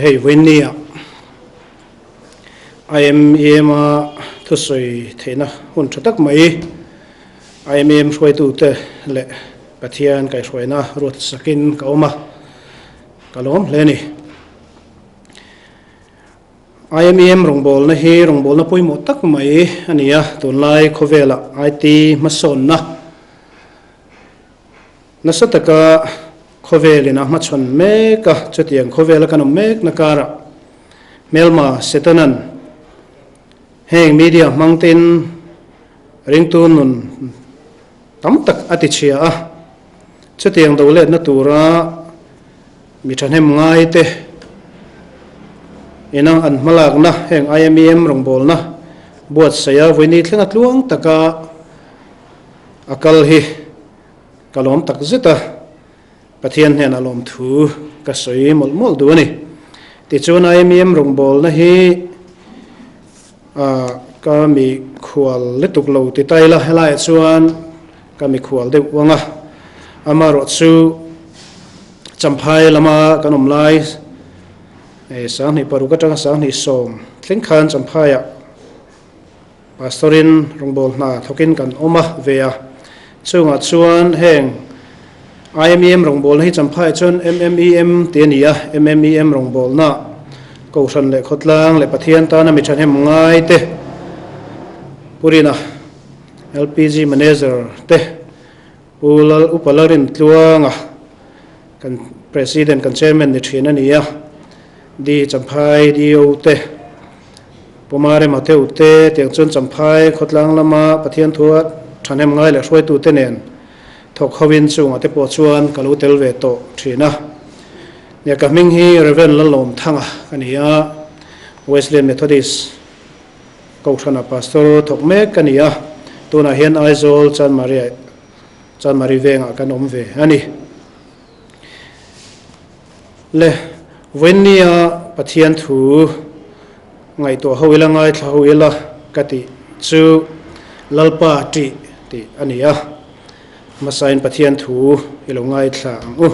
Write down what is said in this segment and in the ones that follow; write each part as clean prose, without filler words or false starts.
Hei vawiinnia IMEM a thusawi theihna hun tha tak mai IMEM hruaitute leh Pathian kaihhruaina ruat sakin ka awm a, ka lawm hle a ni. IMEM rawngbawlna hi rawngbawlna pawimawh tak mai a ni a, tunlai khawvelah IT hmasawnna nasa taka khawvelin a hmachhawn mek a, chutiang khawvela kan awm mekna karah hmelma Setanan heng media hmang tein ringtu nun tam tak a tichhia a, chutiang doletna tura Mi thahnem ngaite ina an hmalakna heng IMEM rawngbawlna buatsaih a vawiini thlenga tluang taka a kal hi ka lawm tak zet a, Pathian hnenah lawmthu ka sawi mawlh mawlh duh a ni. Tichuan IMEM rawngbawlna hi ka mikhual lutuk lo ti ta ila helaiah chuan ka mikhual deuh uang a, amaherawhchu Champhai lama kan awm lai 2006 atanga 2010 thleng khan Champhaiah Pastorin rawngbâwl hna thawkin kan awm a ve a, chungah chuan heng IMEM rawngbâwlna hi Champhaiah chuan MMEM tih a ni a, MMEM rawngbâwlna Kohhran leh khawtlang leh Pathian tana mi thahnem ngaite Purina LPG Manager te Pu Lal Upa Lalrintluanga kan President kan Chairman ni thin a ni a, Di Champhai DO te, Pu Marema Teu te tiang chuan Champhai khawtlang lama Pathian thua thahnem ngai leh hruaitu te nen thawk hoin chungah te pawh chuan ka lo tel ve tawh thin a. Nia ka hming hi Rev Lalawmthanga ka ni a, Wesleyan Methodist Kohhranah Pastor thawk mek ka ni a, tunah hian Aizawl Chanmari Chanmari vengah kan awm ve a ni. Le, vawiinnia Pathian thu ngaihtuah ho ila, ngaithla ho ila ka tih chu Lalpa ṭih tih a ni a, hmasain Pathian thu i lo ngaithla ang u.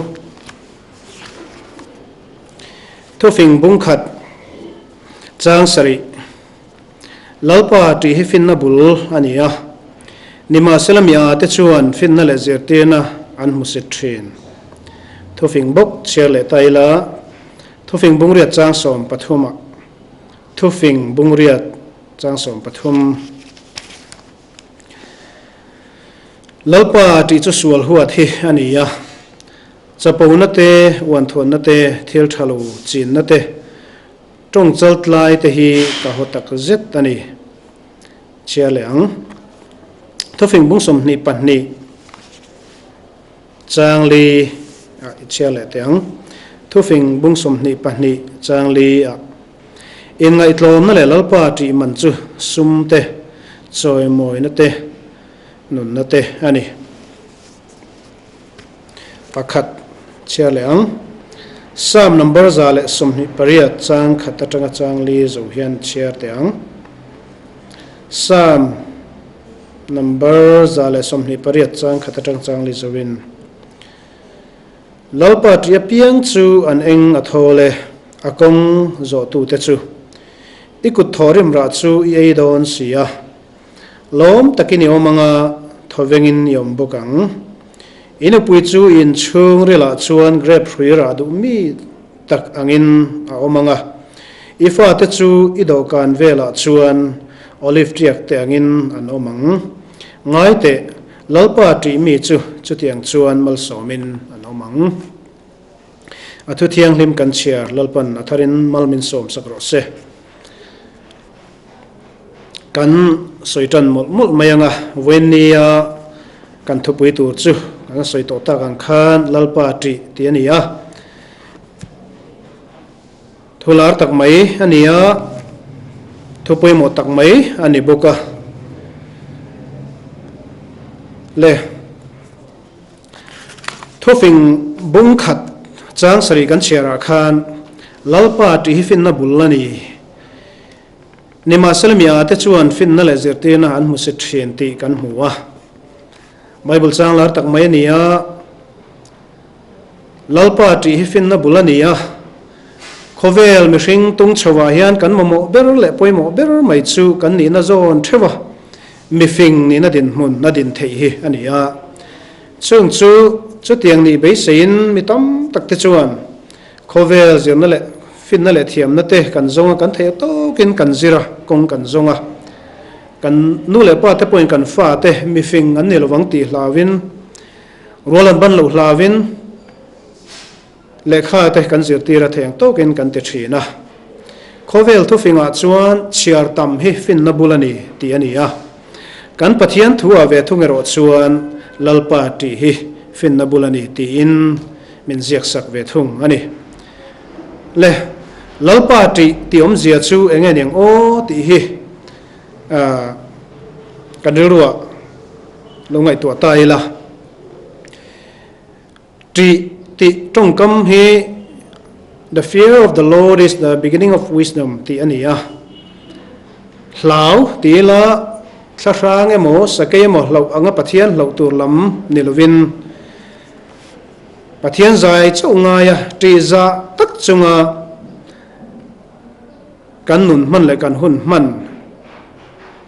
Thufing bungkhat chang sarih Lalpa tih hi finna bul a ni a, nimahsela mi ate chuan finna leh zirtirna an hmu sit thin. Thufing bawk chhiar leh ta ila, thufing bungriat chang 13 ah thufing bungriat chang 13. Lalpa tih chu sual huat hi a ni a. Chapona te, uanthuanna te, thil tha lo chinna te, tawng chaltlai te hi ka haw tak zet a ni. Chhiar leh ang. Thufing bung 22 chang li ah i chhiar leh teh ang. Thufing bung 22 chang li ah Inngaihtlawmna leh Lalpa tih man chu sum te, chawimawina te, nunna te a ni. Pakhat chhiar leh ang. Psalm number 128 chang khat atanga chang li zo hian chhiar teh ang. Psalm number 128 chang khat atang chang li zoin. Lalpa ṭih apiang chu an eng a thawl e, a kawng zawhtute chu. I kut thawhrim rah chu i ei dawn si a. Lawm takin i awm anga thawvengin i awm bawk ang. I nupui chu i inchhung rilah chuan grape hrui rah duh mi tak angin a awm anga, i fate chu i dawhkan velah chuan olive tiak te angin an awm ang. Ngai teh, Lalpa ṭih mi chu chutiang chuan malsawmin an awm ang. A thu thianghlim kan chhiar, Lalpan a tharin mal min sawmsak rawh se. Kan sawi tan mawlh mawlh mai ang a, vawiinnia kan thupui tur chu kan sawi tawh tak ang khan Lalpa ṭih tih a ni a. Thu lar tak mai a ni a, thu pawimawh tak mai a ni bawk a. Le, thufing bung khat chang sarih kan chhiarah khan Lalpa ṭih hi finna bul a ni. Nimahsela mi ate chuan finna leh zirtirna an hmu si thin tih kan hmu a. Bible chang lar tak mai a ni a, Lalpa tih hi finna bul a ni a, Khawvel mihring tung chhoah hian kan mamawh ber leh pawimawh ber mai chu kan nihna zawn theuh a, mifing nihna dinhmun a din theih hi a ni a. Chung chu chutiang nih beiseiin mi tam tak te chuan khawvel zirna leh finna leh thiamna te kan zawng a, kan theih tawkin kan zir a, kawng kan zawng a. Kan nu leh pa te pawhin kan fa te mifing an ni lovang tih hlauin, rual an ban loh hlauin, Lehkha te kan zirtir a theng tawkin kan ti thin a. Khawvel thufingah chuan chhiar tam hi finna bul a ni tih a ni a. Kan Pathian thu ah ve thung erawh chuan Lalpa tih hi finna bul a ni tiin min ziaksak ve thung a ni. Le, Lalpa tih tih awmzia chu eng nge niang aw tih hi kan rilruah lo ngaihtuah ta ila. Ṭih tih tawngkam hi The fear of the Lord is the beginning of wisdom tih a ni a. Hlau ti ila thlahrang emaw sakei emaw hlauh anga Pathian hlauh tur lam ni lovin Pathian zai chauh ngaia ṭih zah tak chunga kan nun hman leh kan hun hman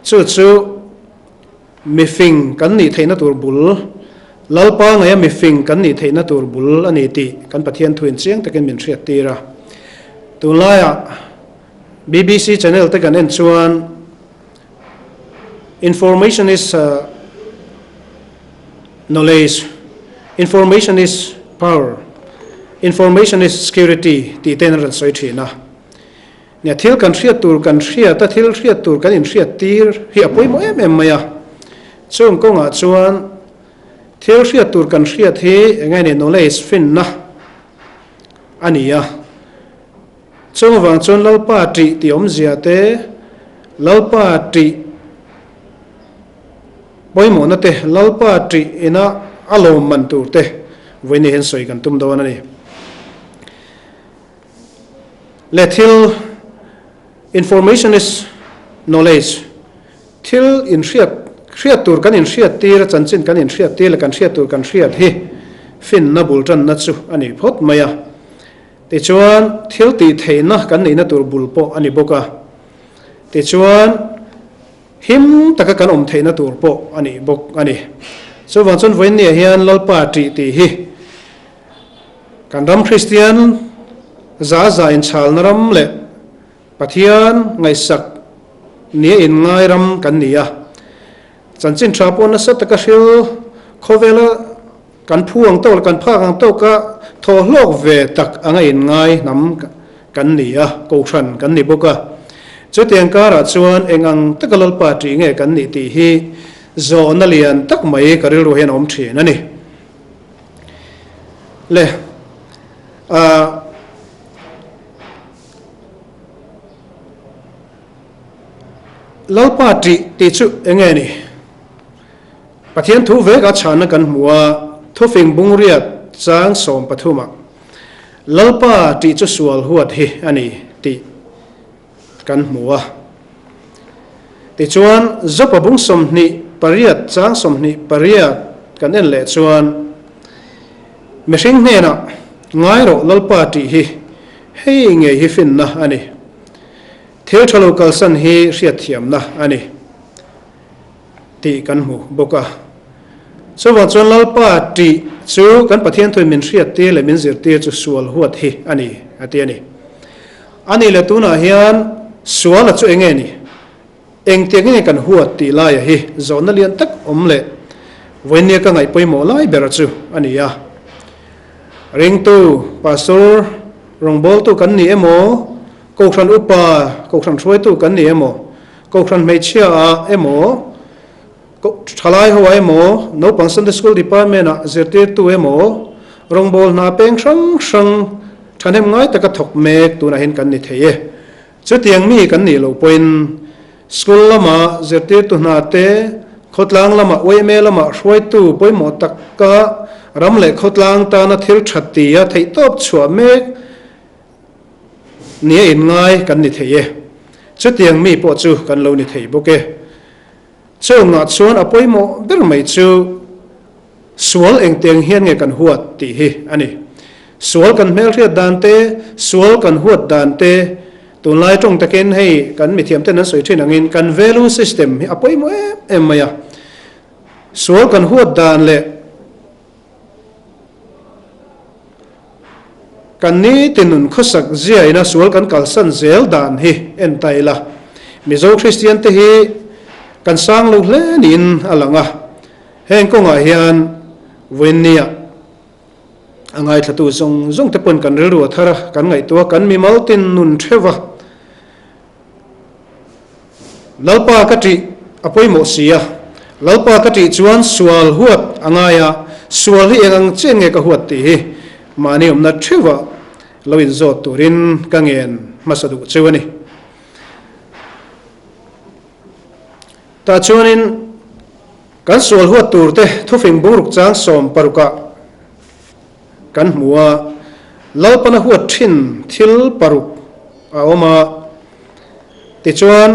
chu chu Mifing kan nih theihna tur bul, Lalpa ngaia mifing kan nih theihna tur bul a ni tih kan Pathian thuin chiang takin min hriattir a. Tunlaiah BBC channel te kan en chuan Information is knowledge, Information is power, Information is security tih tein an rawn sawi thin a. Nia, thil kan hriat tur kan hriat a, thil hriat tur kan inhriat tir hi a pawimawh em em mai a. Chung kawngah chuan thil hriat tur kan hriat hi eng nge ni knowledge finna a ni a. Chung avang chuan Lalpa ṭih tih awmzia te, Lalpa ṭih pawimawhna te, Lalpa ṭih ina a lawmman tur te vawiin hian sawi kan tum dawn a ni. Leh thil, Information is knowledge, thil inhriat, hriat tur kan inhriat tir a, chanchin kan inhriat tir leh kan hriat tur kan hriat hi finna bul tanna chu a ni phawt mai a. Tichuan, thil tih theihna kan neihna tur bul pawh a ni bawk a. Tichuan, him taka kan awm theihna tur pawh a ni bawk a ni. Chuvang chuan vawiinniah hian Lalpa ṭih tih hi Kan ram Kristian za za inchhalna ram leh Pathian ngaihsak nia inngai ram kan ni a. Chanchin tha pawh nasa taka hril khawvela kan phu ang tawk leh kan phak ang tawka thaw hlawk ve tak anga inngai hnam kan ni a, kohhran kan ni bawk a. Chutiang karah chuan eng ang taka Lalpa ṭih nge kan nih tih hi zawhna lian tak mai ka rilru hian a awm ṭhin a ni. Le ah Lalpa ṭih tih chu eng nge ni? Pathian thu vek a chhanna kan hmu a, thufing bungriat chang 13 ah Lalpa ṭih chu sual huat hi a ni tih kan hmu a. Tichuan, Jopa bung 28 chang 28 kan en leh chuan, Mihring hnenah, Ngai rawh Lalpa tih hi hei ngei hi finna a ni. Thil tha lo kalsan hi hriatthiamna a ni tih kan hmu bawk a. Chuvang chuan Lalpa tih chu kan Pathian thuin min hriattir leh min zirtir chu sual huat hi a ni, a ti a ni. A nih leh tunah hian suala chu enge ni? Engtiang nge kan huat tih laia hi zawhna lian tak awm leh vawinia ka ngaih pawimawh lai ber chu a ni a. Ringtu, Pastor, rawngbawltu kan ni emaw, Kohhran upa, Kohhran hruaitu kan ni emaw, Kohhran hmeichhia ah emaw, Thalai ho ah emaw, naupang Sunday School Department ah zirtirtu emaw, rawngbâwl hna peng hrang hrang thahnem ngai taka thawk mek tunah hian kan ni thei e. Chutiang mi kan nih loh pawhin school lama zirtirtu hna te, khawtlang lama yma lama hruaitu pawimawh taka ram leh khawtlang tana thil tha tia theihtawp chhuah mek nia inngai kan ni thei e. Chutiang mi pawh chu kan lo ni thei bawk e. Chungah chuan a pawimawh ber mai chu sual engtiang hian nge kan huat tih hi a ni. Sual kan hmelhriat dan te, sual kan huat dan te, tunlai tawng takin hei kan mithiam ten an sawi thin angin kan value system hi a pawimawh em em mai a. Sual kan huat dan leh kan nitin nun khawsak ziaina sual kan kalsan zel dan hi en ta ila. Mizo Kristian te hi kan sang lo hle niin a lang a. Heng kawngah hian Vawiinnia a ngaithlatu zawng zawng te pawn kan rilru a thar a, kan ngaihtuah a, kan mimal tin nun theuh a. Lalpa ka ṭih a pawimawh si a, Lalpa ka ṭih chuan sual huat a ngai a, sual hi eng ang chian nge ka huat tih hi mahni awmna theuh ah lo inzawt turin ka ngen hmasa duh cheu a ni. Tah chuanin kan sual huat turte thufing bungruk chang 16ah kan hmu a, Lalpana huat thin thil paruk a awm a, tichuan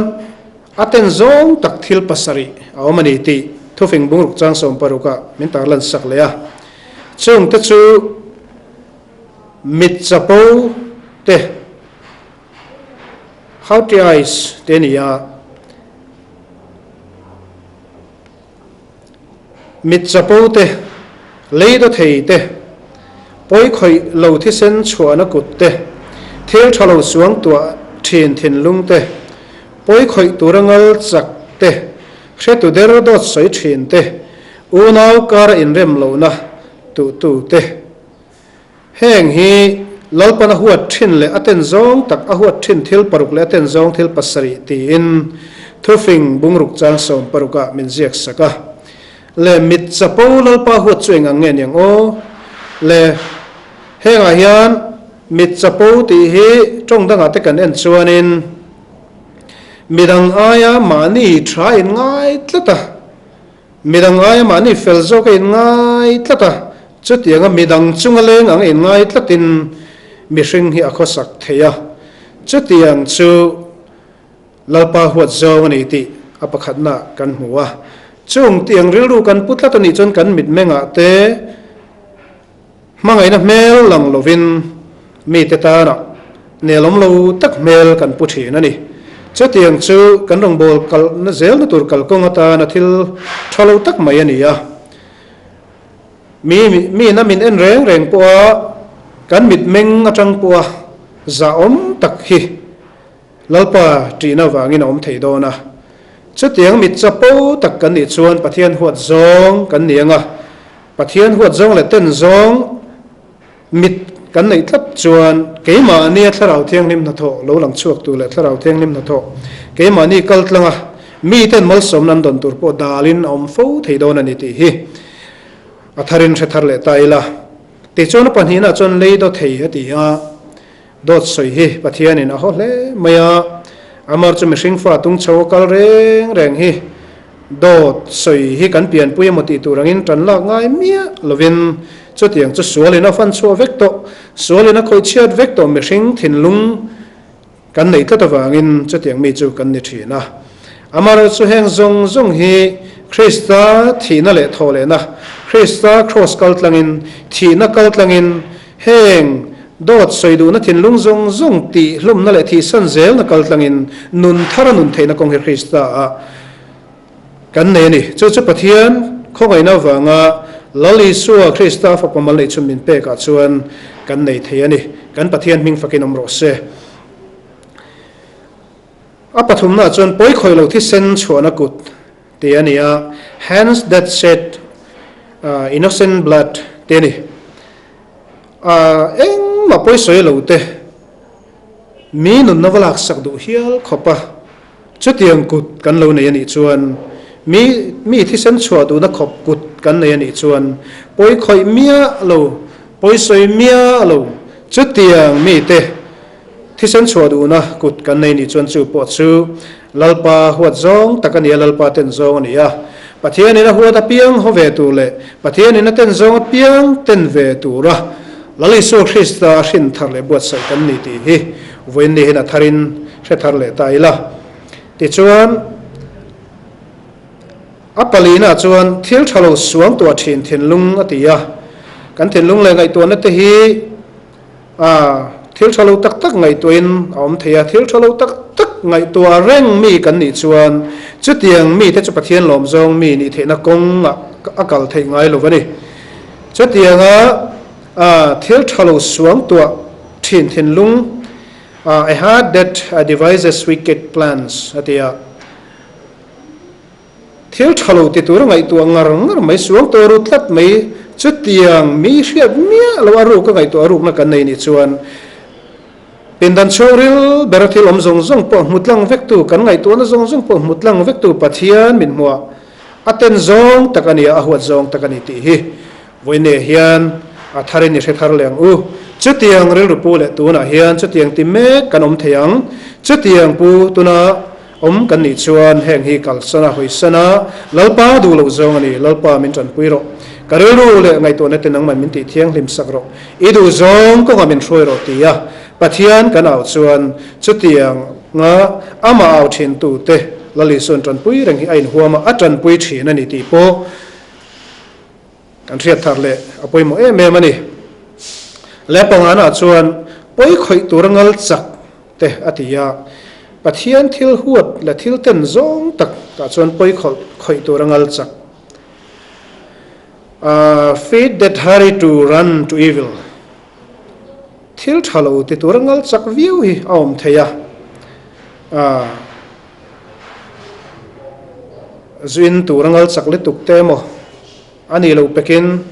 a ten zawng tak thil pasarih a awm a ni tih thufing bungruk chang 16ah min tarlan sak leh a. Chungte chu mit chapo te, Haughty eyes te a ni a, mit chapo te, lei daw thei te, pawi khawih lo thisen chhuahna kut te, thil tha lo suang tuah thin thinlung te, pawi khawih tura ngal chak te, hretu der dawt sawi thin te, unau kara inrem lohna tuhtu te. Heng hi Lalpan a huat thin leh a ten zawng tak a huat thin thil paruk leh a ten zawng thil pasarih tiin thufing bungruk chang 16 ah min ziak sak a. Le mit chapo Lalpa huat chu eng ang nge niang aw? Le hengah hian mit chapo tih hi tawng dangah te kan en chuanin midang aia mahni tha in ngai tlat a. Midang aia mahni fel zawk a inngai tlat a, chutianga midang chunga leng ang a inngai tlatin mihring hi a khawsak thei a. Chutiang chu Lalpa huat zawng a ni tih a pakhatnaah kan hmu a. Chung tiang rilru kan pu tlat a nih chuan kan mitmengah te Hmangaihna hmel lang lovin mite tana nelawm lo tak hmel kan pu thin a ni. Chutiang chu kan rawngbâwl kalna zelna tur kalkawng atana thil tha lo tak mai a ni a. Mi miin a min en reng reng pawha kan mitmeng atang pawha zahawm tak hi Lalpa ṭihna vangin a awm thei dawn a. Chutiang mit chapo tak kan nih chuan Pathian huat zawng kan ni ang a, Pathian huat zawng leh ten zawng mit kan neih tlat chuan keimahnia Thlarau Thianghlim hnathawh lo lang chhuak tur leh Thlarau Thianghlim hnathawh keimahni kal tlanga miten malsawmna an dawn tur pawh dalin a awm fo thei dawn a ni tih hi a tharin hre thar leh ta ila. Tichuan a pahnihna chuan lei daw thei a ti a. Dawt sawi hi Pathianin a haw hle mai a, Amar chu mihring fa tung chho a kal reng reng hi dawt sawi hi kan pianpui emaw tih tur angin tan lak ngai miah lovin chutiang chu sualin a fan chhuah vek tawh, sualin a khawih chhiat vek tawh mihring thinlung kan neih tlat avangin chutiang mi chu kan ni thin a. Amaherawhchu heng zawng zawng hi Krista thihna leh thawhlehna, Krista kraws kaltlangin, thihna kaltlangin, Heng dawt sawi duhna thinlung zawng zawng tih hlumna leh thihsan zelna kal tlangin nun thara nun theihna kawng hi Krista ah kan nei a ni. Chu chu Pathian khawngaihna avanga Lal Isua Krista fapa mal neih chhun min pekah chuan kan nei thei a ni. Kan Pathian hming fakin awm rawh se. A pathumnaah chuan pawi khawih lo thisen chhuahna kut tih a ni a, hands that shed innocent blood tih a ni. Engmah pawi sawi lo te mi nunna va laksak duh hial khawp a, chutiang kut kan lo nei a nih chuan, mi mi thisen chhuah duhna khawp kut kan nei a nih chuan pawi khawih miah lo, pawi sawi miah lo, chutiang mite Thisen chhuah duhna kut kan nei nih chuan chu pawh chu Lalpa huat zawng tak a ni a, Lalpa ten zawng a ni a. Pathianin a huat apiang haw ve tur leh Pathianin a ten zawng apiang ten ve tura Lal Isua Krista a hrin thar leh buatsaih kan ni tih hi vawiin ni hian a tharin hre thar leh ta ila. Tichuan, a palina chuan thil tha lo suang tuah thin thinlung a ti a. Kan thinlung leh ngaihtuahna te hi. A, thil tha lo tak tak ngaihtuahin a awm thei a, thil tha lo tak tak ngaihtuah reng mi kan nih chuan chutiang mite chu Pathian lawmzawng mi nih theihna kawngah a kal theih ngai lo a ni. Chutianga a, thil tha lo suangtuah thin thinlung, a heart that devises wicked plans a ti a. Thil tha lo ti tur a ngaihtuah ngar ngar mai, suang tawh ru tlat mai, chutiang mi hriat miah lo a ruk a ngaihtuah a rukna kan nei nih chuan pindan chhungril bera thil awm zawng zawng pawh hmu tlang vektu, kan ngaihtuahna zawng zawng pawh hmu tlang vektu Pathian min hmuah a ten zawng tak a ni a, a huat zawng tak a ni tih hi vawiinne hian a tharin i hre thar leh ang u. Chutiang rilru pu leh tunah hian chutiang ti mek kan awm thei ang, chutiang pu tuna Awm kan nih chuan heng hi kalsan a, hawisan a, Lalpa duh loh zawng a ni, Lalpa min tanpui rawh. Ka rilru leh ngaihtuahna te nangman min tih thianghlim sak rawh. I duh zawng kawngah min hruai rawh ti a Pathian kan au chuan chutiang nga amah au thin tu te Lal Isuan tanpui reng hi a inhuam a, a tanpui thin a ni tih pawh kan hriat thar leh a pawimawh em em a ni. Leh pangana chuan pawi khawih tur a ngal chak te a ti a, Pathian thil huat leh thil ten zawng tak tah chuan pawi khawlh khawih tur a ngal chak. Feet that hurry to run to evil, thil tha lo ti tur a ngal chak viau hi a awm thei a, zuin tur a ngal chak lutuk te emaw a nih loh pekin,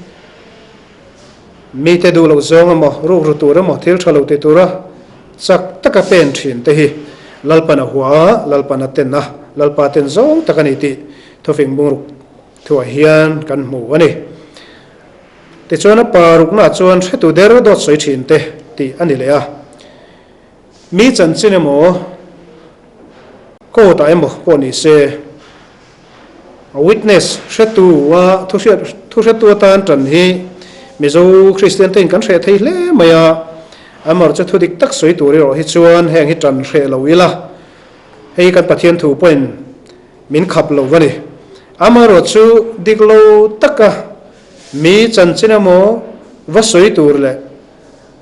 Mite duh loh zawng emaw, rukru tur emaw, thil tha lo ti tura chak taka pen thin te hi Lalpan a hua a, Lalpan a ten a, Lalpa ten zawng tak a ni tih thufing bungruk thuah hian kan hmu a ni. Tichuan a pa ruknaah chuan hretu der dawt sawi thin te tih a ni leh a. Mi chanchin emaw, court ah emaw pawh ni se, A witness, hretu, a thuhriat thuhretu atan tan hi Mizo Kristian te in kan hreh thei hle mai a, amaherawhchu chu thu dik tak sawi tur erawh hi chuan heng hi tan hreh lo ila, hei kan Pathian thu pawhin min khap lo a ni. Amaherawhchu dik lo taka mi chanchin emaw va sawi tur leh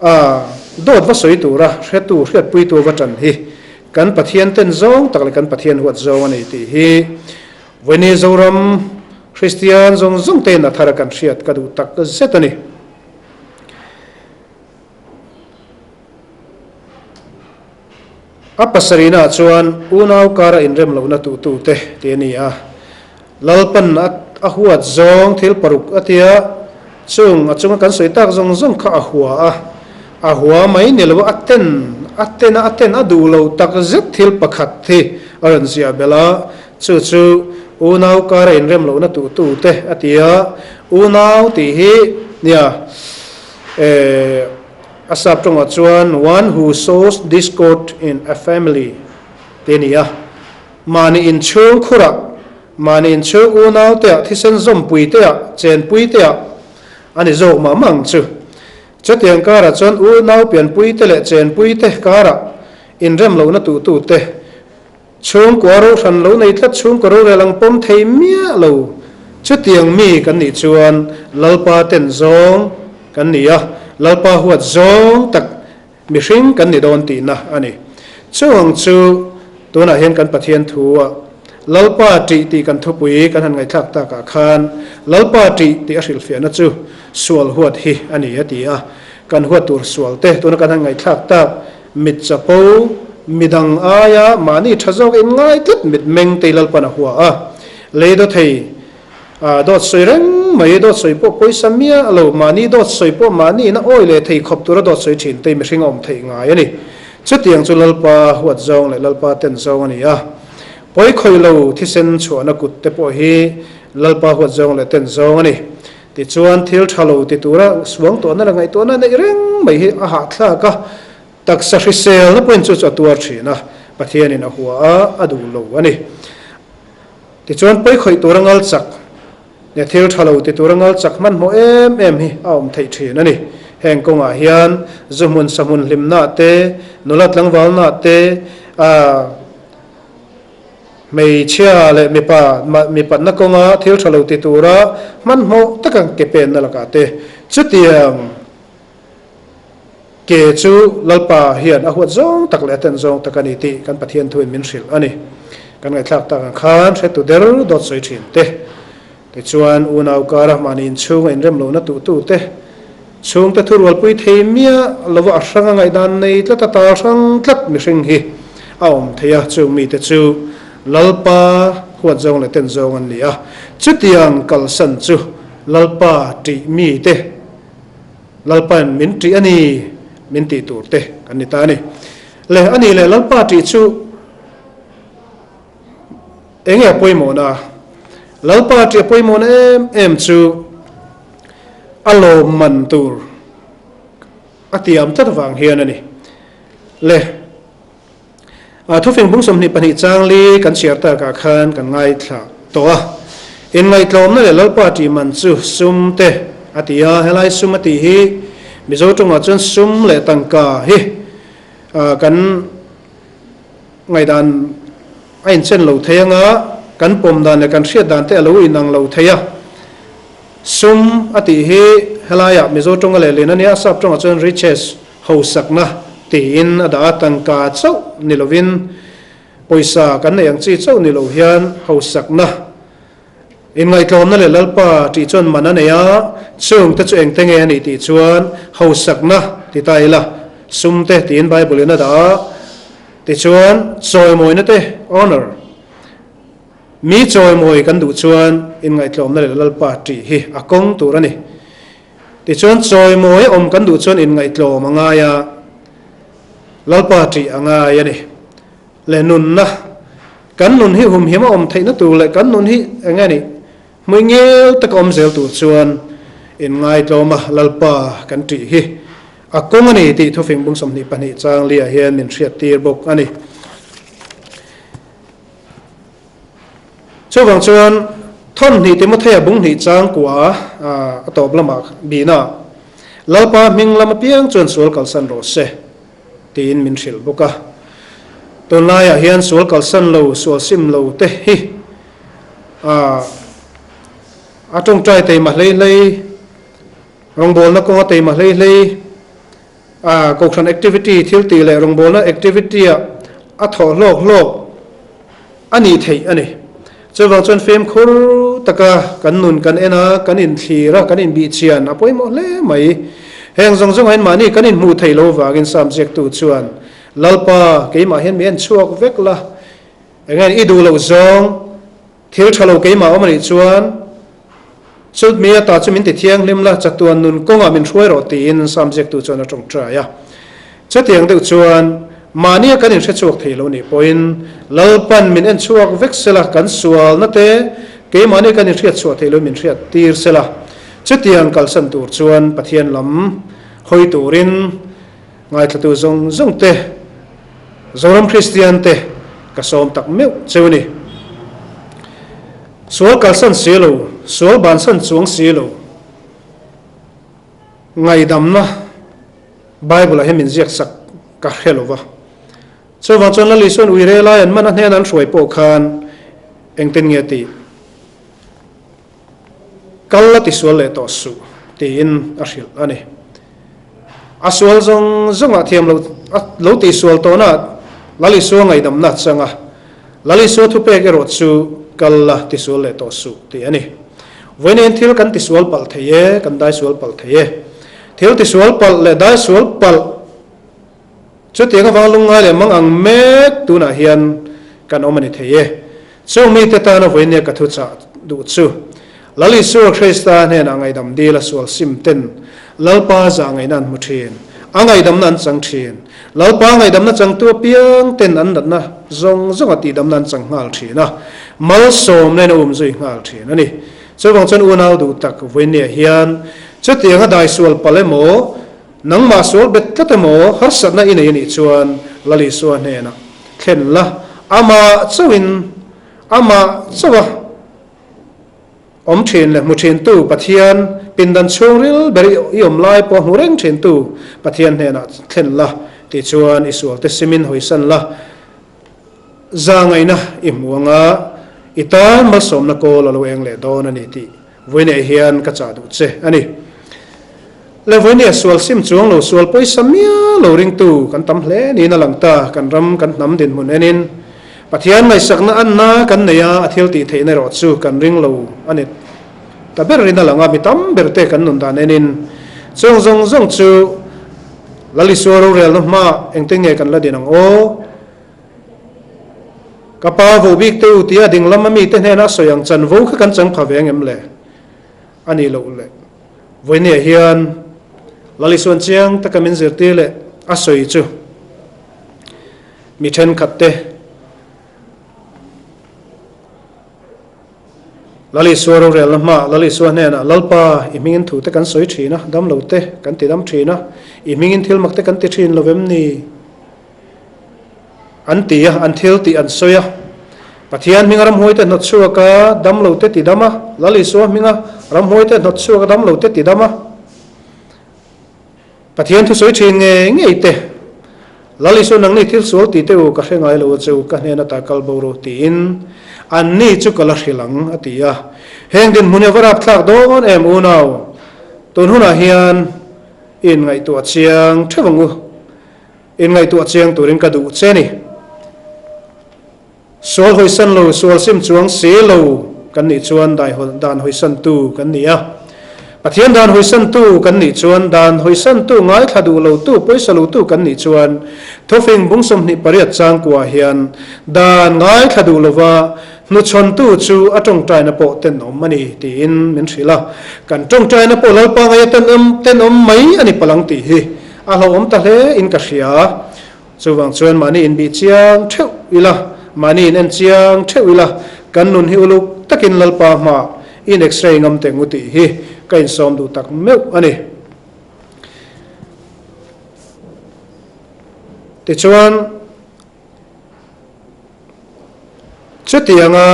a dawt va sawi tura hretu hriatpuitu va tan hi kan Pathian ten zawng tak leh kan Pathian huat zawng a ni tih hi Vawiini Zoram Kristian zawng zawng tein a thar a kan hriat ka duh tak zet a ni. A pasarihnaah chuan unau kara inrem lohna tuhtute tih a ni a. Lalpan a huat zawng thil paruk a tia, chung a chunga kan sawi tak zawng zawng kha a hua a, a hua mai ni lo a ten a ten a a ten a duh lo tak zet thil pakhat hi a rawn ziah belh a, chu chu unau kara inrem lohna tuhtute a ti a, unau tih hi nia eh a sap tawngah chuan one who sows discord in a family tih a ni a. Mahni inchhung khurah, mahni inchhung unauteah, thisen zawmpuiteah, chenpuiteah a ni zawk mah mah ang chu. Chutiang karah chuan unau pianpuite leh chenpuite karah inrem lohna tuhtute, chhungkua rohran lo nei tlat chhungkaw rorel ang pawm thei miah lo. Chutiang mi kan nih chuan Lalpa ten zawng kan ni a, Lalpa huat zawng tak Mihring kan ni dawn tihna a ni. Chuang chu tunah hian kan Pathian thu a Lalpa ṭih tih kan thupui kan han ngaihthlak takah khan Lalpa ṭih tih a hrilhfiahna chu sual huat hi a ni a ti a. Kan huat tur sual te tuna kan han ngaihthlak tak mit chapo, midang aia mahni ṭha zawk inngai tlat mitmeng te Lalpan a hua a. Lei dawthei A dawt sawi reng mai, dawt sawi pawh pawisa miah lo, mahni dawt sawi pawh mahni ina awi leh thei khawp tura dawt sawi thin te mihring a awm theih ngai a ni. Chutiang chu Lalpa huat zawng leh Lalpa ten zawng a ni a. Pawi khawih lo thisen chhuahna kut te pawh hi Lalpa huat zawng leh ten zawng a ni. Tichuan thil tha lo ti tura suangtuahna leh ngaihtuahna neih reng mai hi a hahthlak a, taksa hriselna pawhin chu chu a tuar thin a, Pathianin a hua a, a duh lo a ni. Tichuan pawi khawih tura ngal chak leh thil tha lo ti tura ngal chak hmanhmawh em em hi a awm theih thin a ni. Heng kawngah hian zu hmun sa hmun hlimnaah te, nula tlangvalnaah te, aah hmeichhia leh mipa mipatna kawnga thil tha lo ti tura hmanhmawh taka ke penna lakah te chutiang. Ke chu Lalpa hian a huat zawng tak leh a ten zawng tak a ni tih kan Pathian thuin min hrilh a ni. Kan ngaihthlak tak ang khan hretu der dawt sawi thin te, tichuan unau kara mahni inchhunga inrem lohna tuhtu te, chhungte thurualpui thei miah lova a hranga ngaihdan nei tlat a tal hrang tlat mihring hi a awm thei a, chung mite chu Lalpa huat zawng leh ten zawng an ni a, chutiang kalsan chu Lalpa tih mite Lalpain min ṭih a ni, min tih tur te kan ni ta a ni. Le, a nih leh Lalpa ṭih chu eng nge a pawimawhna? Lalpa ṭih a pawimawhna em em chu a lawmman tur a tiam tlat vang hian a ni. Le. Thufing bung 22 chang li kan chhiar takah khan kan ngaithla tawh a. Inngaihtlawmna leh Lalpa tih man chu sum te a ti a, helai sum a tih hi Mizo tawngah chuan sum leh tangka hi kan ngaihdan a inchen lo thei anga kan pawm dan leh kan hriat dan te a lo inang lo thei a. Sum a tih hi helaiah Mizo tawnga lehlin a nia, sap tawngah chuan riches, Hausakna tiin a dah a, tangka chauh ni lovin pawisa kan neih ang chi chauh ni lo hian hausakna, inngaihtlawmna leh Lalpa tih chuan man a nei a, chungte chu engte nge a nih tih chuan hausakna ti ta ila, sumte tiin Bible in a dah a, tichuan chawimawina te, honour, mi chawimawi kan duh chuan inngaihtlawmna leh Lalpa tih hi a kawng tur a ni. Tichuan chawimawi awm kan duh chuan inngaihtlawm a ngai a, Lalpa ṭih a ngai a ni. Le nunna, kan nun hi humhim a awm theihna tur leh kan nun hi eng nge nih hmui ngel taka awm zel tur chuan inngaitlawm a Lalpa kan ṭih hi a kawng a ni tih thufing bung 22 chang liah hian min hriattir bawk a ni. Chuvang chuan thawn hnih Timothea bung hnih chang kua a tawp lamah bihna Lalpa hming lam apiang chuan sual kalsan rawh se tiin min hrilh bawk a. Tunlaiah hian sual kalsan lo, sual sim lo te hi a tawngtai teima hlei hlei, rawngbawlna kawnga teima hlei hlei, A Kohhran activity thil tih leh rawngbawlna activity-ah a thawh hlawk hlawk a nih theih a ni. Chuvang chuan fimkhur taka kan nun kan en a, kan inthlir a, kan inbihchian a pawimawh hle mai. Heng zawng zawngah hian mahni kan inhmuh theih lo vangin Sam ziaktu chuan, Lalpa, keimah hian mi en chhuak vek la, eng nge i duh loh zawng, Thil tha lo keimah awm a nih chuan chut mi ata chu min ti thianghlim la, chatuan nun kawngah min hruai rawh tiin Sam ziaktu chuan a tawngtai a. Chutiang deuh chuan mahnia kan inhre chhuak thei lo nih pawhin Lalpan min en chhuak vek sela, kan sualna te keimahni kan inhriat chhuah thei lo min hriat tir sela, chutiang kalsan tur chuan Pathian lam hawi turin Ngaithlatu zawng zawng te, Zoram Kristian te ka sawm tak meuh cheu ni. Sual kalsan si lo, sual bansan chuang si lo, ngaidamna Bible ah hian min ziak sak ka hre lo va. Chuvang chuan Lal Isuan uire lai an man a hnena an hruai pawh khan engtin nge tih? Kal la tisual leh tawh suh tiin a hrilh a ni. A sual zawng zawngah thiam lo a lo tihsual tawhna Lal Isua ngaihdamna a chang a, Lal Isua thupek erawh chu kal la tisual leh tawh suh tih a ni. Vawiin thil kan tisual palh thei e, kan daisual palh thei e. Thil tisual palh leh daisual palh Chutiang avang lungngai leh mang ang mek tunah hian kan awm a ni thei e. Chung mite tana vawinia ka thu chah duh chu, Lal Isua Krista hnenah ngaihdam dil a sual sim ten Lalpa zah ngaihna an hmu thin, a ngaihdamna an chang thin. Lalpa ngaihdamna changtu apiang ten an natna zawng zawnga tihdamna an chang nghal thin a, malsawmna in a umzui nghal thin a ni. Chuvang chuan unau duh tak vawinia hian chutianga daisual palh emaw, Nangmah sual bet tlat emaw harsatna i nei a nih chuan Lal Isua hnenah thlen la, amah chauhin, amah chauha awm thin leh hmu thintu Pathian, pindan chhungril ber i awm lai pawh hmu reng thintu Pathian hnenah thlen la tih chuan i sualte simin hawisan la, zangaihna i hmu anga i tan malsawmna kawl a lo eng leh dawn a ni tih vawiinah hian ka chah duh che a ni. Le vawinia sual sim chuang lo sual pawisa miah lo ringtu kan tam hle niin a lang ta. Kan ram kan hnam dinhmun enin Pathian ngaihsakna anna kan nei a, a thil tih theihna erawh chu kan ring lo a ni ta ber in a lang a, mi tam ber te kan nun dan enin chung zawng zawng chu Lal Isua rorelna hmaah engtin nge kan la din ang aw? Ka pa vo bik te u tia ding lama mite hnena a sawi ang chanvo kha kan chang pha ve ang em le? A nih loh le. Vawinia hian Lal Isuan chiang taka min zirtir leh a sawi chu mi thenkhat te Lal Isua rorelna hmaah Lal Isua hnenah Lalpa i hmingin thu te kan sawi thin a, damlo te kan ti dam thin a, i hmingin thil mak te kan ti thin lo vem ni? An ti a, an thil tih an sawi a. Pathian hminga ramhuai te hnawt chhuak a, damlo te ti dam a, Lal Isua hminga ramhuai te hnawt chhuak a, damlo te ti dam a. Pathian thusawi thin ngei ngei te, Lal Isua nangni thil sual ti teh u, ka hre ngai lo a che u, ka hnen ata kal bo ru tiin anni chu ka la hrilh ang, a ti a. Heng dinhmun hi a va rapthlak dawn em unau, tun hunah hian i inngaihtuah chiang theuh ang u, inngaihtuah chiang turin ka duh che ni. Sual hawisan lo, sual sim chuang si lo kan nih chuan dan hawisantu kan ni a. Pathian dan hawisantu kan nih chuan dan hawisantu ngaithla duh lotu, pawisa lotu kan nih chuan Thufing bung 28 changkua hian dan ngaithla duh lova hnuchhawntu chu a tawngtaina pawh tenawm a ni tiin min hrilh a. Kan tawngtaina pawh Lalpa ngaia tenawm mai a ni palang tih hi a hlauhawm ta hle in ka hria. Chuvang chuan mahni inbih chiang theuh ila, mahni in en chiang theuh ila, kan nun hi uluk takin Lalpa hmaah in x-ray ngam teh ngu tih hi ka insawm duh tak meuh a ni. Tichuan, chutianga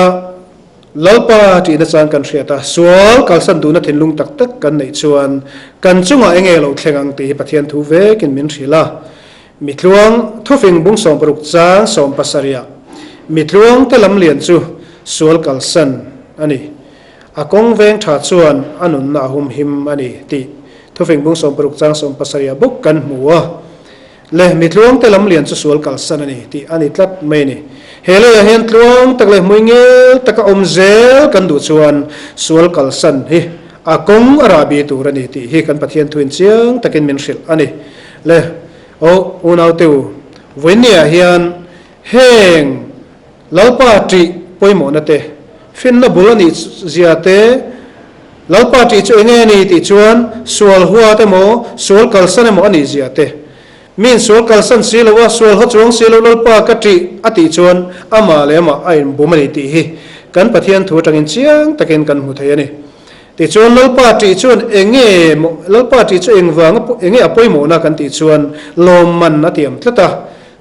Lalpa tihna chang kan hriat a, sual kalsan duhna thinlung tak tak kan neih chuan kan chungah enge lo thleng ang tih hi Pathian thu vekin min hrilh a. Mitluang thufing bung 60 chang 17 ah mitluang te lam lian chu sual kalsan a ni. A kawng veng tha chuan a nunna a humhim a ni tih thufing bung 60 chang 17 ah bawk kan hmu a. Le mitluang te lam lian chu sual kalsan a ni tih a ni tlat mai a ni. He leiah hian tluang tak leh hmui ngel taka awm zel kan duh chuan sual kalsan hi a kawng a rahbi tur a ni tih hi kan Pathian thuin chiang takin min hrilh a ni. Le aw unaute u, vawiinniah hian heng Lalpa ṭih pawimawhna te, finna bul a nih zia te, Lalpa ṭih chu enge a ni tih chuan sual huat emaw, sual kalsan emaw a nih zia te, miin sual kalsan si lo a, sual haw chuang si lo Lalpa ka ṭih a tih chuan amah leh amah a inbum a ni tih hi kan Pathian thu atangin chiang takin kan hmu thei a ni. Tichuan Lalpa ṭih chuan enge maw, Lalpa ṭih chu engvang enge a pawimawhna kan tih chuan lawmman a tiam tlat a,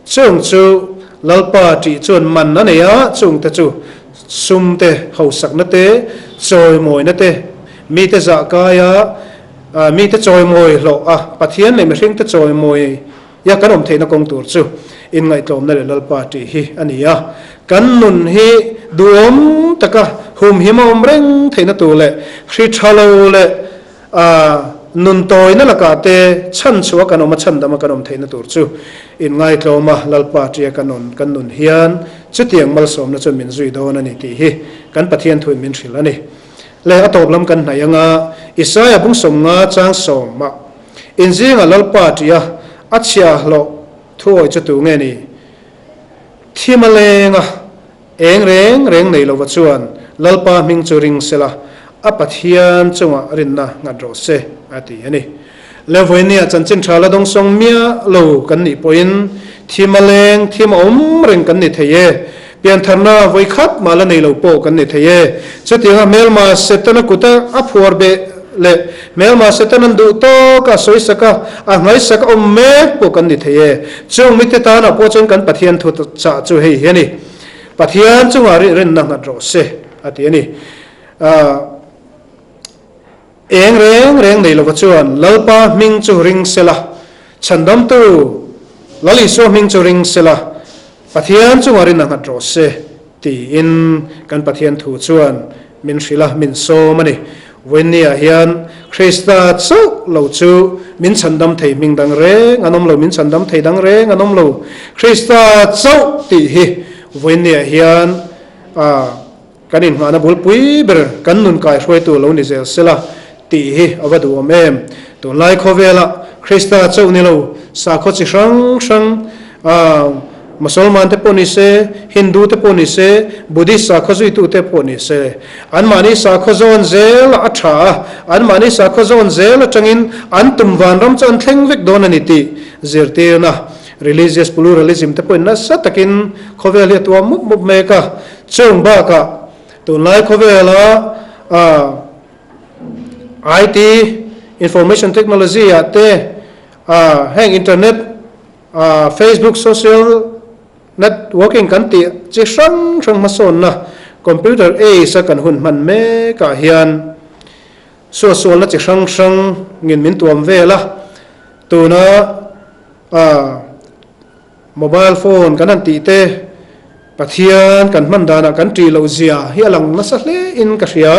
Chung chu Lalpa ṭih chuan man a nei a, chungte chu sum te, hausakna te, chawimawina te, mite zah kaia mite chawimawi hlawh a, Pathian leh mihringte chawimawi ia kan awm theihna kawng tur chu inngaihtlawmna leh Lalpa ṭih hi a ni a. Kan nun hi duhawm taka humhim a awm reng theihna tur leh hri ṭha lo leh A nun tawina lakah te chhan chhuah kan awm a, chhandama kan awm theihna tur chu inngaitlawm a, Lalpa tia kan awm kan nun hian chutiang malsawmna chuan min zui dawn a ni tih hi kan Pathian thuin min hrilh a ni. Le a tawp lam kan hnaih anga Isaia bung 50 chang sawmah inzingah Lalpa tia a chhiahhlawh thuawi chu tu nge ni? Thim a leng a. Eng reng reng nei lova chuan Lalpa hming chu ring sela, a Pathian chungah rinna nghat rawh se, a ti a ni. Levoinia chanchin tha la dawngsawng miah lo kan nih pawhin thim a leng, thim a awm reng kan ni thei e. Piantharna vawi khat mah la nei lo pawh kan ni thei e. Chutianga hmelma Setana kuta a phuar beh leh hmelma Setanan duh tawka a sawisak a, a nghaisak a awm mek pawh kan ni thei e. Chung mite tanah pawh chuan kan Pathian thu chah chu hei hi a ni. Pathian chungah rih rinna nghat rawh se, a ti a ni. Eng reng reng nei lova chuan Lalpa hming chu ring sela, Chhandamtu Lal Isua hming chu ring sela, Pathian chungah rinna nghat rawh se, tiin kan Pathian thu chuan min hrilh a, min sawm a ni. Vawiinniah hian Krista chauh lo chu min chhandam thei hming dang reng an awm lo, min chhandam thei dang reng an awm lo. Krista chauh tih hi vawiinniah hian kan inngahna bulpui ber kan nun kaihruaitu lo ni zel sela tih hi a va duhawm em. Tunlai khawvelah Krista chauh ni lo sakhaw chi hrang hrang Mosolman te pawh ni se, Hindu te pawh ni se, Buddhist sakhaw zuitu te pawh ni se, anmahni sakhaw zawn zel a tha a, anmahni sakhaw zawn zel atangin an tum vanram chu an thleng vek dawn a ni tih zirtirna religious pluralism te pawhin nasa takin khawvel hi a tuam mup mup mek a. Chung bakah tunlai khawvela IT, Information Technology, ah te heng internet, Facebook social networking kan tih chi hrang hrang hmasawnna computer age a kan hun hman mek ah hian suahsualna chi hrang hrang ngin min tuam vel a, tuna mobile phone kan han tih te Pathian kan hman danah kan ṭih loh zia hi a lang nasa hle in ka hria.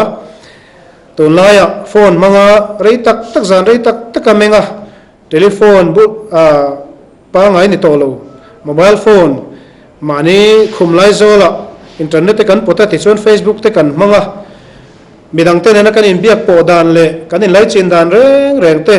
Tunlaiah phone hmanga rei tak tak zan rei tak tak a meng a, Telephone bu pangai ni tawh lo, mobile phone, mahni khum lai zawlah internet te kan pawt a tichuan Facebook te kan hmang a, midangte nena kan inbiak pawh dan leh kan inlaichin dan reng reng te,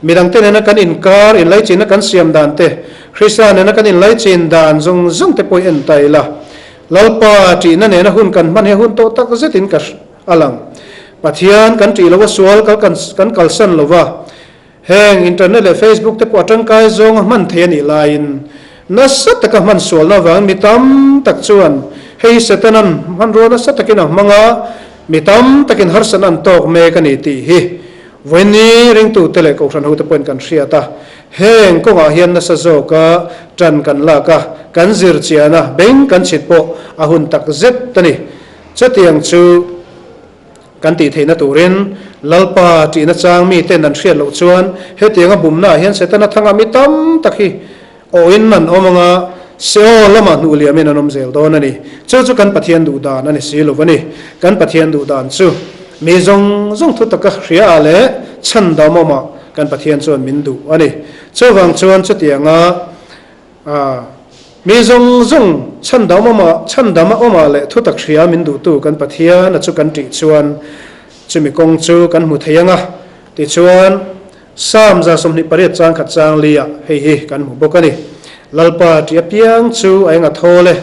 midangte nena kan inkar inlaichinna kan siam dan te, Krista nena kan inlaichin dan zawng zawng te pawh i en ta ila. Lalpa ṭihna nena hun kan hman hi a hun tawh tak zetin ka a lang. Pathian kan ṭih lo a sual kal kan kalsan lo va. Heng internet leh Facebook te pawh a tangkai zawnga hman thei a nih laiin nasa taka hman sualna avangin mi tam tak chuan hei hi Setanan hmanrua nasa takin a hmang a, mi tam takin harsatna an tawk mek a ni tih hi vawiinni ringtute leh kohhran hote pawhin kan hriat a. Heng kawngah hian nasa zawka tan kan lak a, kan zir chian a, beng kan chhit pawh a hun tak zet a ni. Chutiang chu. Kan tih theihna turin Lalpa ṭihna chang miten an hriat loh chuan hetianga bumnaah hian Setana thanga mi tam tak hi awhin an awm anga Seol lamah hnuh liamin an awm zel dawn a ni. Chu chu kan Pathian duh dan a ni si lo a ni. Kan Pathian duh dan chu mi zawng zawng thu taka hria ah leh chhan dam awmah kan Pathian chuan min duh a ni. Chuvang chuan chutianga A, mi zawng zawng chhandam awmah, chhandama awmah leh thutak hria min duhtu kan Pathian a chu kan ṭih chuan chumi kawng chu kan hmu thei ang a. Tichuan, Psalm 28 chang khat chang li ah hei hi kan hmu bawk a ni. Lalpa ṭih apiang chu a eng a thawl e,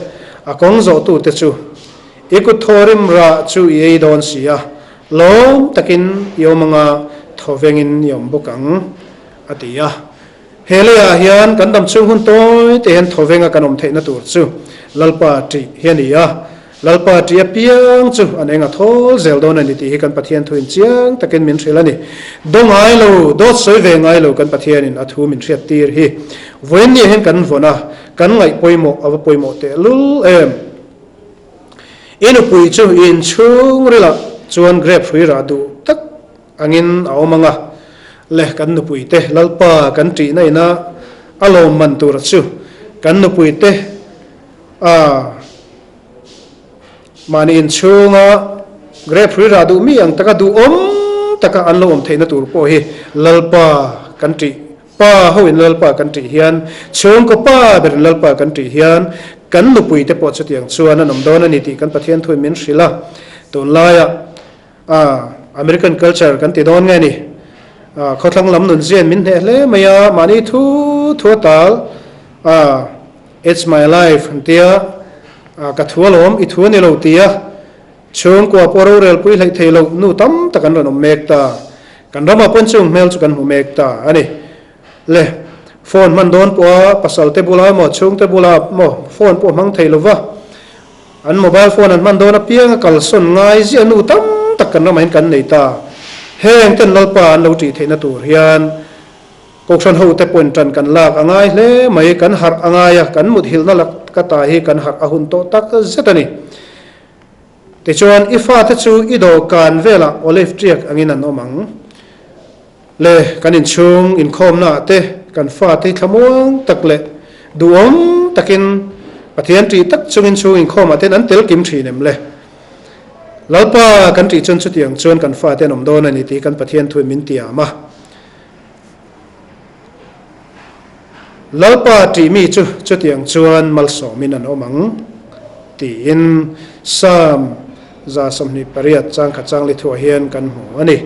a kawng zawhtute chu i kut thaw rim rah chu i ei dawn si a, lawm takin i awm anga thawvengin i awm bawk ang, a ti a. He leiah hian kan dam chhung hun tawi te hian thawvenga kan awm theihna tur chu Lalpa ṭih hi a ni a. Lalpa ṭih apiang chu an eng a thawl zel dawn a ni tih hi kan Pathian thuin chiang takin min hrilh a ni. Daw ngai lo, dawt sawi ve ngai lo kan Pathianin a thu min hriat tir hi vawiinniah hian kan vawn a, kan ngaih pawimawh a va pawimawh tehlul em. I nupui chu i inchhung rilah chuan grape hrui rah duh tak Angin a awm ang a, le kan nupuite Lalpa kan ṭihna ina a lawmman tura chu kan nupuite a mahni inchhunga grape hrui rah duh mi ang taka duhawm taka an lo awm theihna tur pawh hi Lalpa kan ṭih pa hoin Lalpa kan ṭih hian chhungkaw pa berin Lalpa kan ṭih hian kan nupuite pawh chutiang chuan an awm dawn a ni tih kan Pathian thuin min hrilh a, tunlaiah A, American culture kan ti dawn nge ni? A, khawthlang lam nun zian min hneh hle mai a, mahni thu thu a tal. A, It's my life an ti a, a, ka thu alawm, i thu a ni lo ti a, chhungkua pawh rorel pui hleih thei loh nu tam tak an rawn awm mek ta. Kan ramah pawn chung hmel chu kan hmu mek ta a ni. Le, phone hman dawn pawha pasal te bula emaw chhungte bula maw phone pawh hmang thei lova, An mobile phone an hman dawn apiang a kalsawn ngai ziah nu tam tak kan ramah hian kan nei ta. Heng ten Lalpa an lo ṭih theihna tur hian Kohhran hote pawhin ṭan kan lak a ngai hle mai, kan harh a ngai a, kan muthilhna lak ka ta hi kan harh a hun tawh tak zet a ni. Tichuan i fate chu i dawhkan velah olive ṭiak angin an awm ang. Le kan inchhung inkhawmna ah te kan fate hi thlamuang tak leh duhawm takin Pathian ṭih tak chungin chhung inkhawm ah ten an tel kim ṭhin em le? Lalpa kan tih chuan chutiang chuan kan fate an awm dawn a ni tih kan Pathian thuin min tiam a. Lalpa tih mi chu chutiang chuan malsawmin an awm ang tiin Psalm 128 changkhat changli thuah hian kan hmu a ni.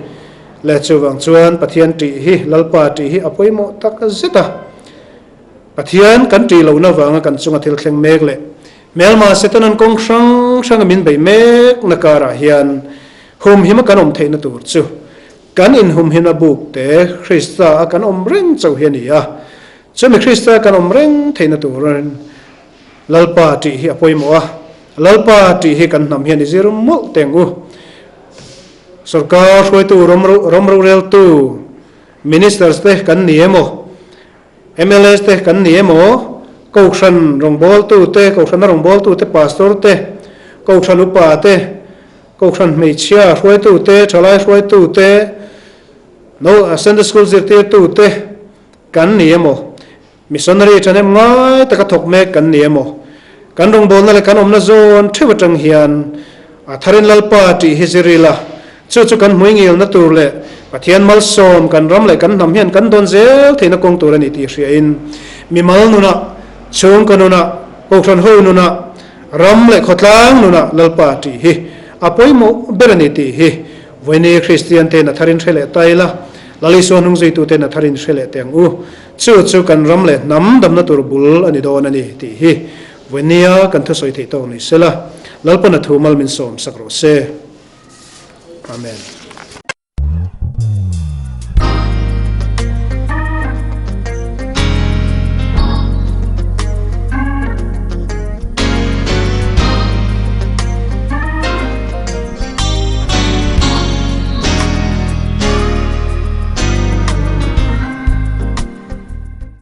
Le chuvang chuan Pathian tih hi Lalpa tih hi a pawimawh tak zet a. Pathian kan tih lohna vanga kan chunga thil thleng mek leh hmelma Setanan kawng hrang hranga min beih mekna karah hian humhima kan awm theihna tur chu Kan inhumhimna buk te Krista a kan awm reng chauh hi a ni a, chumi Krista kan awm reng theihna turin Lalpa tih hi a pawimawh a, Lalpa tih hi kan hnam hian i zir mawlh teng u. Sorkar hruaitu ram roreltu Ministers te kan ni emaw, mla te kan ni emaw, Kohhran rawngbawltu te, Kohhrana rawngbawltu te, Pastor te, Kohhran upa te, Kohhran hmeichhia hruaitute, thalai hruaitute, no Sunday School zirtirtute kan ni emaw, Missionary thahnem ngai taka thawk mek kan ni emaw, kan rawngbawlna leh kan awmna zawn theuh atang hian a tharin Lalpa tih hi zir ila, chu chu kan hmuingilna tur leh Pathian malsawm kan ram leh kan hnam hian kan dawn zel theihna kawng tur a ni tih hriain mimal nunah, chhungkaw nunah, Kohhran ho nunah, Ram leh khawtlang nunah Lalpa tih hi a pawimawh ber a ni tih hi Vawiini Kristian te'n a tharin hre leh ta ila, Lal Isua hnung zuitu te'n a tharin hre leh teh ang u. Chu chu kan ram leh hnam damna tur bul a ni dawn a ni tih hi Vawiinia kan thusawi theih tawk ni sela, Lalpan a thu mal min sawm sak rawh se. Amen.